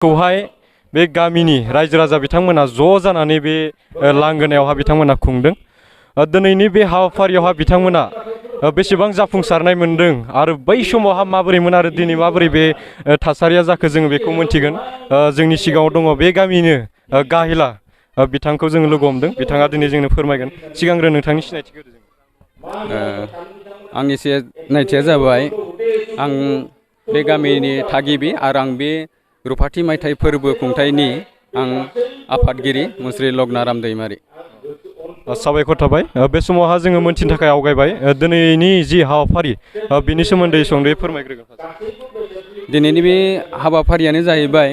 खौहाय बे गामिनि रायजो राजा बिथांमोना ज' जानानै बे लांगोनायावहा बिथांमोना खुंदों। दिनैनि बे हाबाफारियावहा बिथांमोना बेसेबां जाफुंसारनाय मोन्दों आरो बै समावहा माबोरैमोन आरो दिनै माबोरै बे थासारिया जाखो जोङो बेखौ मोनथिगोन। जोंनि सिगाङाव दङ बे गामिनो गाहेला बिथांखौ जोङो लोगो हमदों। बिथाङा दिनै जोंनो फोरमायगोन। सिगांग्रो नोंथांनि सिनायथिखौ होदो जों। आंनि सिनायथिया जाबाय आं बे गामिनि थागिबि आरो आं बे रुफाथि मायथाइ फोरबो खुंथायनि आं आफादगिरि मुस्रि लग्नाराम दैमारि। साबायखर थाबाय। बे समावहा जोङो मोनथिनो थाखाय आवगायबाय दिनैनि जि हाबाफारि बिनि सोमोन्दै सुंद'यै फोरमायग्रोगोन। दिनैनि बे हाबाफारियानो जाहैबाय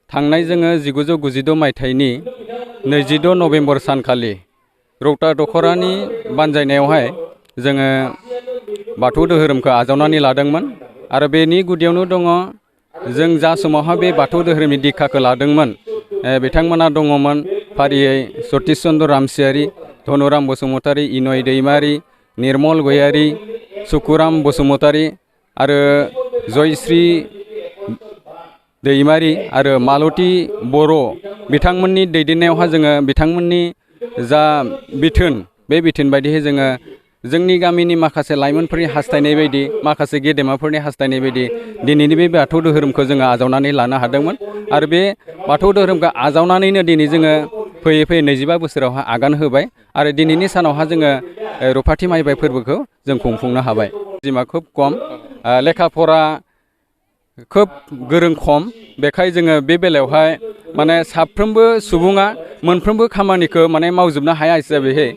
थांनाय जोङो 1996 मायथाइनि 22 नभेम्बर सानखालि रौता दख'रानि बानजायनायावहाय जोङो बाथौ धोरोमखौ आजावनानै लादोंमोन आरो बेनि गुदियावनो दङ जों जा समावहा बे बाथौ धोरोमनि दीक्षाखौ लादोंमोन बिथांमोना दङमोन फारियै सतिश चन्द्र रामसियारि, धनुराम बसुमतारी, इनय दैमारि, निर्मल गयारि, सुकुराम बसुमतारी आरो जयश्री दैमारि आरो मालती बर' बिथांमोननि दैदेननायावहा जोङो बिथांमोननि जा बिथोन बे बिथोन बायदियै जोङो जोंनि गामिनि माखासे लाइमोनफोरनि हास्थायनाय बायदि माखासे गेदेमाफोरनि हास्थायनाय बायदि दिनैनि बे बाथौ धोरोमखौ जोङो आजावनानै लानो हादोंमोन आरो बे बाथौ धोरोमखौ आजावनानैनो दिनै जोङो फैयै फैयै 25 बोसोरावहा आगान होबाय आरो दिनैनि सानावहा जोङो रुफाथि माइबाइ फोरबोखौ जों खुंफुंनो हाबाय। अनजिमा खोब खम, लेखा फरा खोब गोरों खम, बेखाय जोङो बे बेलायावहाय माने साफ्रोमबो सुबुङा मोनफ्रोमबो खामानिखौ माने मावजोबनो हाया हिसाबैहाय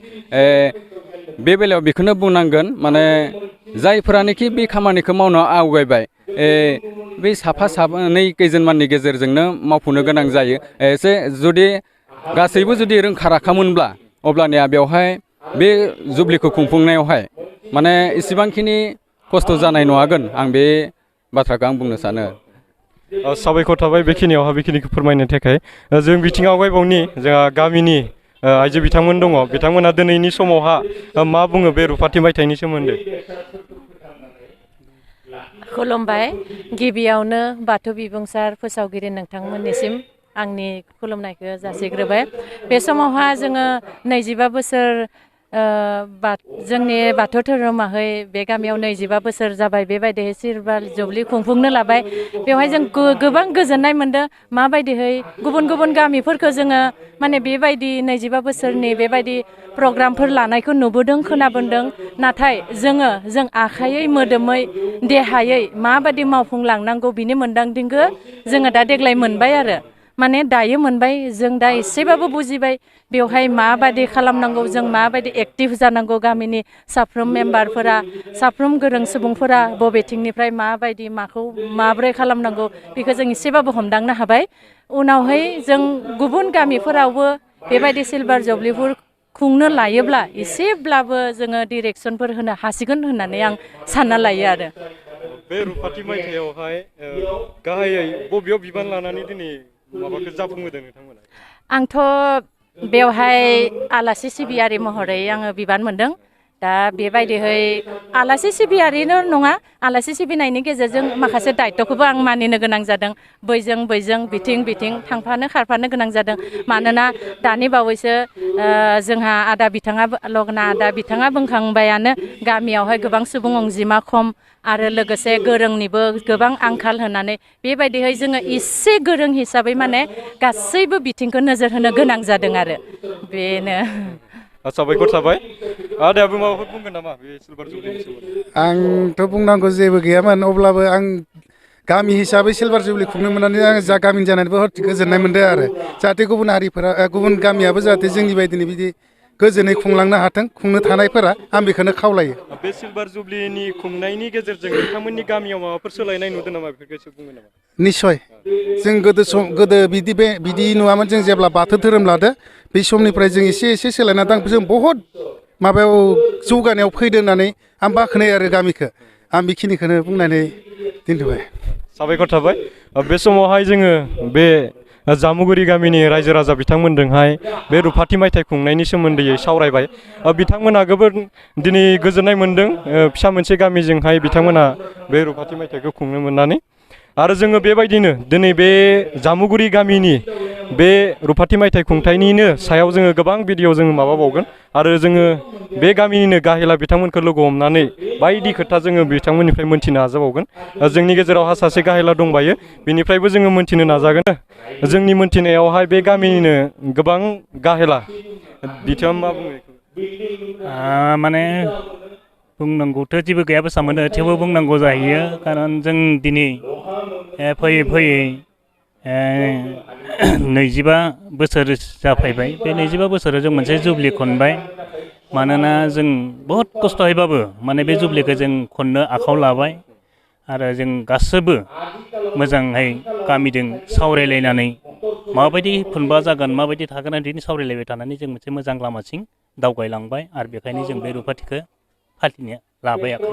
बे बेलायाव बेखौनो बुंनांगोन माने जायफोरानोखि बे खामानिखौ मावनो आवगायबाय बे साफा सानै खैजोनमाननि गेजेरजोंनो मावफुंनो गोनां जायो। एसे जुदि गासैबो जुदि रोंखा राखामोनब्ला अब्लानिया बेवहाय बे जुब्लिखौ खुंफुंनायावहाय माने इसेबांखिनि खस्थ' जानाय नङागोन आं बे बाथ्राखौ आं बुंनो सानो। साबायखर थाबाय बेखिनिखौ फोरमायनो थाखाय। जों बिथिङाव आवगायबावनि जोंहा गामिनि आइजो बिथांमोन दङ। बिथांमोना दिनैनि समावहा मा बुङो बे रुफाथि मायथाइनि सोमोन्दै? खुलुमबाय। गिबियावनो बाथौ बिबुंसार फोसावगिरि नोंथांमोननिसिम आंनि खुलुमनायखौ जासिग्रोबाय। बे समावहा जोङो 25 बोसोर जोंनि बाथौ धोरोमाहै बे गामियाव 25 बोसोर जाबाय बेबायदिहै सिलभार जुबलि खुंफुंनो लाबाय। बेवहाय जों गोबां गोजोननाय मोन्दों। माबायदिहै गुबुन गुबुन गामिफोरखौ जोङो माने बेबायदि 25 बोसोरनि बेबायदि प्रग्रामफोर लानायखौ नुबोदों खोनाबोदों। नाथाय जों आखाइयै मोदोमै देहायै माबायदि मावफुंलांनांगौ बिनि मोन्दांथिखौ जोङो दा देग्लाय मोनबाय आरो माने दायो मोनबाय। जों दा एसेबाबो बुजिबाय बेवहाय माबायदि खालामनांगौ, जों माबायदि एक्टिभ जानांगौ, गामिनि साफ्रोम मेम्बारफोरा साफ्रोम गोरों सुबुंफोरा बबेथिंनिफ्राय माबायदि माखौ माबोरै खालामनांगौ बेखौ जों एसेबाबो हमदांनो हाबाय। उनावहाय जों गुबुन गामिफोरावबो बेबायदि सिलभार जुबलिफोर खुंनो लायोब्ला एसेब्लाबो जोङो डिरेक्सनफोर होनो हासिगोन होननानै आं सानना लायो आरो। बे रुफाथि मायथाइयावहाय गाहायै बबेयाव बिबान लानानै दिनै माबाखौ जाफुंहोदों नोंथांमोना? आंथ' बेवहाय आलासि सिबियारि महरै आङो बिबान मोनदों। दा बेबायदिहै आलासि सिबियारिल' नङा, आलासि सिबिनायनि गेजेरजों माखासे दायित्वखौबो आं मानिनो गोनां जादों। बैजों बिथिं थांफानो खारफानो गोनां जादों। मानोना दानि बावैसो जोंहा लग्ना आदा बिथाङा बुंखांबायानो गामियावहाय गोबां सुबुं अनजिमा खम आरो लोगोसे गोरोंनिबो गोबां आंखाल होननानै बेबायदिहै जोङो एसे गोरों हिसाबै माने गासैबो बिथिंखौ नोजोर होनो गोनां जादों आरो बेनो। साबायखर थाबाय। आदायाबो माबाफोर बुंगोन नामा बे सिलभार जुबलिनि सोमोन्दै? आंथ' बुंनांगौ जेबो गैयामोन, अब्लाबो आं गामि हिसाबै सिलभार जुबलि खुंनो मोननानै आं जा गामिनि जानानैबो गोजोननाय मोनदों आरो जाहाथे गुबुन हारिफोरा गुबुन गामियाबो जाहाथे जोंनि बायदिनो बिदि गोजोनै खुंलांनो हाथों, खुंनो थानायफोरा आं बेखौनो खावलायो। बे सिलभार जुबलिनि खुंनायनि गेजेरजों नोंथांमोननि गामियाव माबाफोर सोलायनाय नुदों नामा? बेफोरखौ एसे बुंगोन नामा? निस्सय। जों गोदो बिदि नुवामोन। जों जेब्ला बाथौ धोरोम लादो बे समनिफ्राय जों एसे सोलायना दा जों बहुद माबायाव जौगानायाव फैदों होननानै आं बाख्नायो आरो गामिखौ। आं बेखिनिखौनो बुंनानै दोनथ'बाय। साबायखर थाबाय। बे समावहाय जोङो बे जामुगुरि गामिनि रायजो राजा बिथांमोनजोंहाय बे रुफाथि मायथाइ खुंनायनि सोमोन्दै सावरायबाय। बिथांमोना गोबां दिनै गोजोननाय मोन्दों। फिसा मोनसे गामिजोंहाय बिथांमोना बे रुफाथि मायथाइखौ खुंनो मोननानै। आरो जोङो बेबायदिनो दिनै बे जामुगुरि गामिनि बे रुफाथि मायथाइ खुंथायनिनो सायाव जोङो गोबां भिडिअ जोङो माबाबावगोन आरो जोङो बे गामिनिनो गाहेला बिथांमोनखौ लोगो हमनानै बायदि खोथा जोङो बिथांमोननिफ्राय मोन्थिनो नाजाबावगोन। जोंनि गेजेरावहा सासे गाहेला दंबायो बिनिफ्रायबो जोङो मोन्थिनो नाजागोन। जोंनि मोन्थिनायावहाय बे गामिनिनो गोबां गाहेला बिथाङा मा बुङो माने बुंनांगौथ' जेबो गैया बायसा मोनो थेवबो बुंनांगौ जाहैयो खारन जों दिनै फैयै फैयै 25 बोसोर जाफैबाय बे 25 बोसोराव जों मोनसे जुबलि खनबाय मानोना जों बहुद खस्थ'यैबाबो माने बे जुबलिखौ जों खननो आखायाव लाबाय आरो जों गासैबो मोजाङै गामिजों सावरायलायनानै माबायदि खुनबा जागोन माबायदि थागोन बिदिनो सावरायलायबाय थानानै जों मोनसे मोजां लामाथिं दावगायलांबाय आरो बेखायनो जों बे रुफाथिखौ फालिनो लाबाय आखायाव।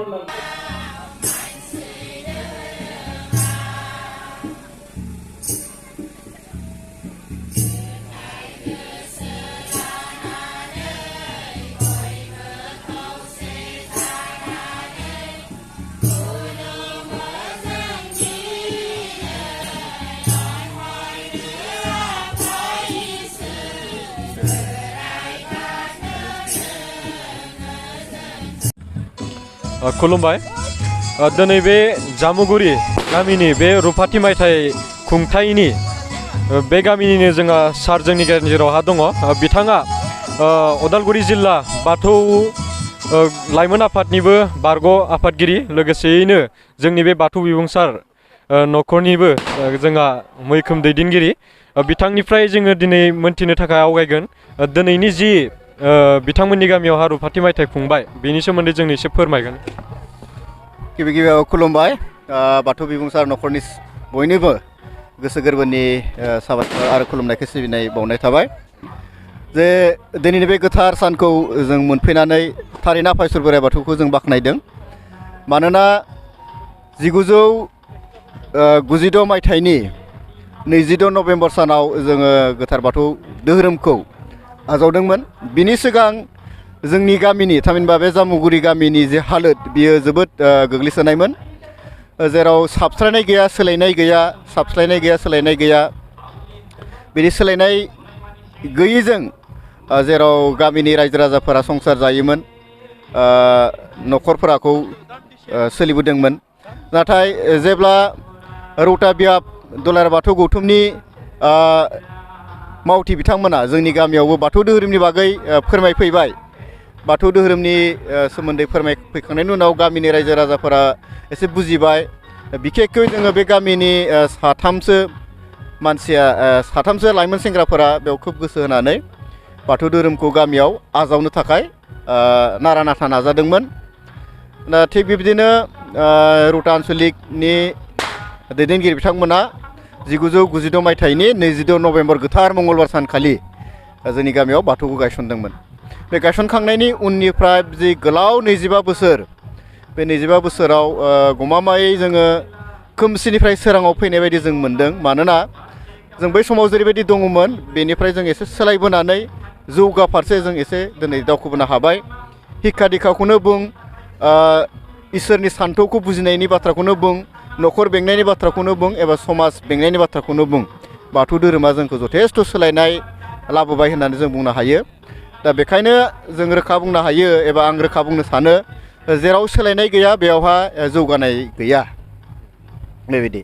खुलुमबाय। दिनै बे जामुगुरि गामिनि बे रुफाथि मायथाइ खुंथायनि बे गामिनिनो जोंहा सार जोंनि गेजेरावहा दङ। बिथाङा उदालगुरि जिल्ला बाथौ लाइमोन आफादनिबो बारग' आफादगिरि लोगोसेयैनो जोंनि बे बाथौ बिबुंसार न'खरनिबो जोंहा मैखोम दैदेनगिरि। बिथांनिफ्राय जोङो दिनै मोन्थिनो थाखाय आवगायगोन दिनैनि जि बिथांमोननि गामियावहा रुफाथि मायथाइ खुंबाय बेनि सोमोन्दै जोंनो एसे फोरमायगोन। गिबि गिबियाव खुलुमबाय। बाथौ बिबुंसार न'खरनि बयनिबो गोसो गोरबोनि साबायखर आरो खुलुमनायखौ सिबिनाय बावनाय थाबाय जे दिनैनि बे गोथार सानखौ जों मोनफैनानै थारैनो आफा इसोर बोराइ बाथौखौ जों बाख्नायदों। मानोना 1992 मायथाइनि 26 नभेम्बर सानाव जोङो गोथार बाथौ धोरोमखौ आजावदोंमोन। बिनि सिगां जोंनि गामिनि थामहिनबा बे जामुगुरि गामिनि जे हालोद बियो जोबोद गोग्लैसोनायमोन, जेराव साबस्रायनाय गैया सोलायनाय गैया, साबस्लायनाय गैया सोलायनाय गैया। बिदि सोलायनाय गैयैजों जेराव गामिनि रायजो राजाफोरा संसार जायोमोन, न'खरफोराखौ सोलिबोदोंमोन। नाथाय जेब्ला रौता बियाब दुलाराय बाथौ गौथुमनि मावथि बिथांमोना जोंनि गामियावबो बाथौ धोरोमनि बागै फोरमायफैबाय। बाथौ धोरोमनि सोमोन्दै फोरमायफैखांनायनि उनाव गामिनि रायजो राजाफोरा एसे बुजिबाय। बिखेखै जोङो बे गामिनि साथामसो लाइमोन सेंग्राफोरा बेयाव खोब गोसो होनानै बाथौ धोरोमखौ गामियाव आजावनो थाखाय नारा नाथा नाजादोंमोन। थिग बेबायदिनो रौता आन्सलिकनि दैदेनगिरि बिथांमोना 1992 मायथाइनि 26 नभेम्बर गोथार मंगलबार सानखालि जोंनि गामियाव बाथौखौ गायसनदोंमोन। बे गायसनखांनायनि उननिफ्राय जि गोलाव 25 बोसोर, बे 25 बोसोराव गमामायै जोङो खोमसिनिफ्राय सोराङाव फैनाय बायदि जों मोन्दों। मानोना जों बै समाव जेरैबायदि दङमोन बेनिफ्राय जों एसे सोलायबोनानै जौगा फारसे जों एसे दिनै दावखोबोनो हाबाय। हिक्खा दिक्खाखौनो बुं, इसोरनि सान्थौखौ बुजिनायनि बाथ्राखौनो बुं, न'खर बेंनायनि बाथ्राखौनो बुं एबा समाज बेंनायनि बाथ्राखौनो बुं, बाथौ धोरोमा जोंखौ जथेस्थ' सोलायनाय लाबोबाय होननानै जों बुंनो हायो। दा बेखायनो जों रोखा बुंनो हायो एबा आं रोखा बुंनो सानो जेराव सोलायनाय गैया बेयावहा जौगानाय गैया बेबायदि।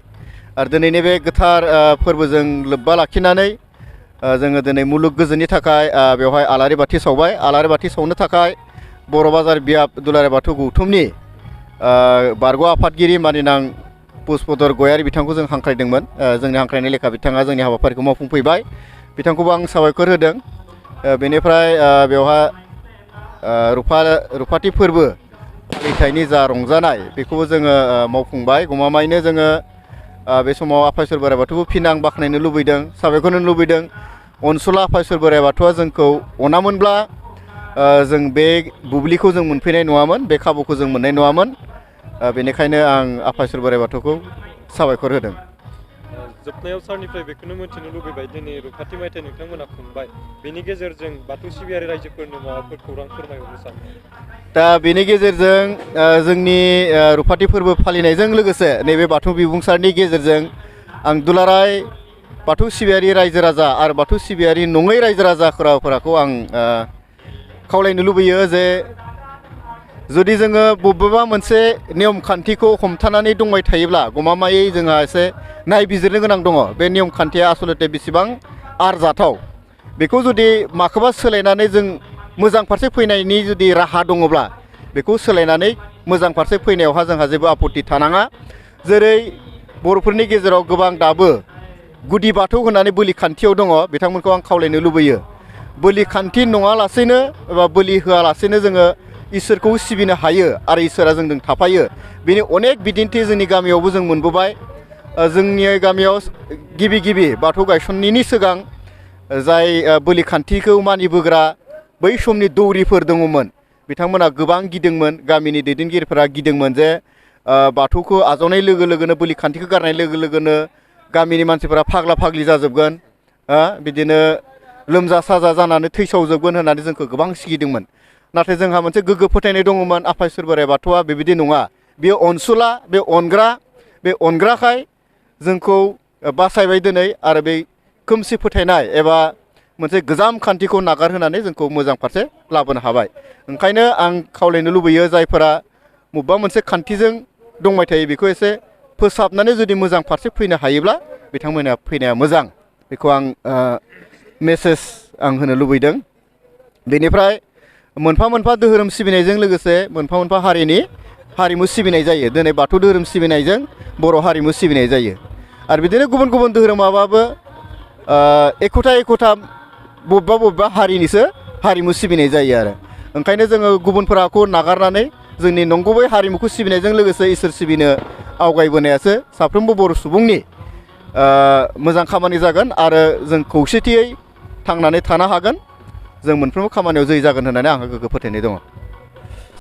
आरो दिनैनि बे गोथार फोरबोजों लोब्बा लाखिनानै जोङो दिनै मुलुग गोजोननि थाखाय बेवहाय आलारि बाथि सावबाय। आलारि बाथि सावनो थाखाय बर' बाजार बियाब दुलाराय बाथौ गौथुमनि बारग' आफादगिरि मानिनां पुष्पधर गयारि बिथांखौ जों हांख्रायदोंमोन। जोंनि हांख्रायनाय लेखा बिथाङा जोंनि हाबाफारिखौ मावफुंफैबाय, बिथांखौबो आं साबायखर होदों। बेनिफ्राय बेवहाय रुफाथि फोरबो फालिथायनि जा रंजानाय बेखौबो जोङो मावफुंबाय। गमामायैनो जोङो बे समाव आफा इसोर बोराइ बाथौखौ फिन आं बाख्नायनो लुबैदों, साबायखर होनो लुबैदों। अनसुला आफा इसोर बोराइ बाथौआ जोंखौ अनामोनब्ला जों बे बुब्लिखौ जों मोनफैनाय नङामोन, बे खाबुखौ जों मोननाय नङामोन। बेनिखायनो आं आफा इसोर बोराइ बाथौखौ साबायखर होदों। जोबनायाव सारनिफ्राय बेखौनो मिथिनो लुबैबाय दिनै रुफाथि मायथाइ नोंथांमोना खुंबाय बेनि गेजेरजों बाथौ सिबियारि रायजोफोरनो माबाफोर खौरां फोरमायहरनो सानो दा बेनि गेजेरजों जोंनि रुफाथि फोरबो फालिनायजों लोगोसे नैबे बाथौ बिबुंसारनि गेजेरजों आं दुलाराय बाथौ सिबियारि रायजो राजा आरो बाथौ सिबियारि नङै रायजो राजाफोरखौ आं खावलायनो लुबैयो जे जुदि जोङो बबेबा मोनसे नियम खान्थिखौ हमथानानै दंबाय थायोब्ला गमामायै जोंहा एसे नायबिजिरनो गोनां दङ बे नियम खान्थिया आसलते बेसेबां आरजाथाव बेखौ जुदि माखौबा सोलायनानै जों मोजां फारसे फैनायनि जुदि राहा दङब्ला बेखौ सोलायनानै मोजां फारसे फैनायावहा जोंहा जेबो आपत्ति थानाङा जेरै बर'फोरनि गेजेराव गोबां दाबो गुदि बाथौ होननानै बोलि खान्थियाव दङ बिथांमोनखौ आं खावलायनो लुबैयो बोलि खान्थि नङालासेनो एबा बोलि होआलासेनो जोङो इसोरखौ सिबिनो हायो आरो इसोरा जोंजों थाफायो बेनि अनेक बिदिन्थि जोंनि गामियावबो जों मोनबोबाय जोंनि गामियाव गिबि बाथौ गायसननायनि सिगां जाय बोलि खान्थिखौ मानिबोग्रा बै समनि दौरिफोर दङमोन बिथांमोना गोबां गिदोंमोन गामिनि दैदेनगिरिफोरा गिदोंमोन जे बाथौखौ आजावनाय लोगो लोगोनो बोलि खान्थिखौ गारनाय लोगो लोगोनो गामिनि मानसिफोरा फाग्ला फाग्लि जाजोबगोन बिदिनो लोमजा साजा जानानै थैसावजोबगोन होननानै जोंखौ गोबां सिगिदोंमोन नाथाय जोंहा मोनसे गोग्गो फोथायनाय दङमोन आफा इसोर बोराइ बाथौआ बेबायदि नङा बे अनसुला बे अनग्राखाय जोंखौ बासायबाय दिनै आरो बे खोमसि फोथायनाय एबा मोनसे गोजाम खान्थिखौ नागारहोनानै जोंखौ मोजां फारसे लाबोनो हाबाय ओंखायनो आं खावलायनो लुबैयो जायफोरा बबेबा मोनसे खान्थिजों दंबाय थायो बेखौ एसे फोसाबनानै जुदि मोजां फारसे फैनो हायोब्ला बिथांमोना फैनाया मोजां बेखौ आं मेसेज आं होनो लुबैदों बेनिफ्राय मोनफा मोनफा धोरोम सिबिनायजों लोगोसे मोनफा मोनफा हारिनि हारिमु सिबिनाय जायो दिनै बाथौ धोरोम सिबिनायजों बर' हारिमु सिबिनाय जायो आरो बिदिनो गुबुन गुबुन धोरोमाबाबो एखुथा बबेबा हारिनिसो हारिमु सिबिनाय जायो आरो ओंखायनो जोङो गुबुनफोरखौ नागारनानै जोंनि नंगुबै हारिमुखौ सिबिनायजों लोगोसे इसोर सिबिनो आवगायबोनायासो साफ्रोमबो बर' सुबुंनि मोजां खामानि जागोन आरो जों खौसेथियै थांनानै थानो हागोन जों मोनफ्रोमबो खामानियाव जै जागोन होननानै आंहा गोग्गो फोथायनाय दङ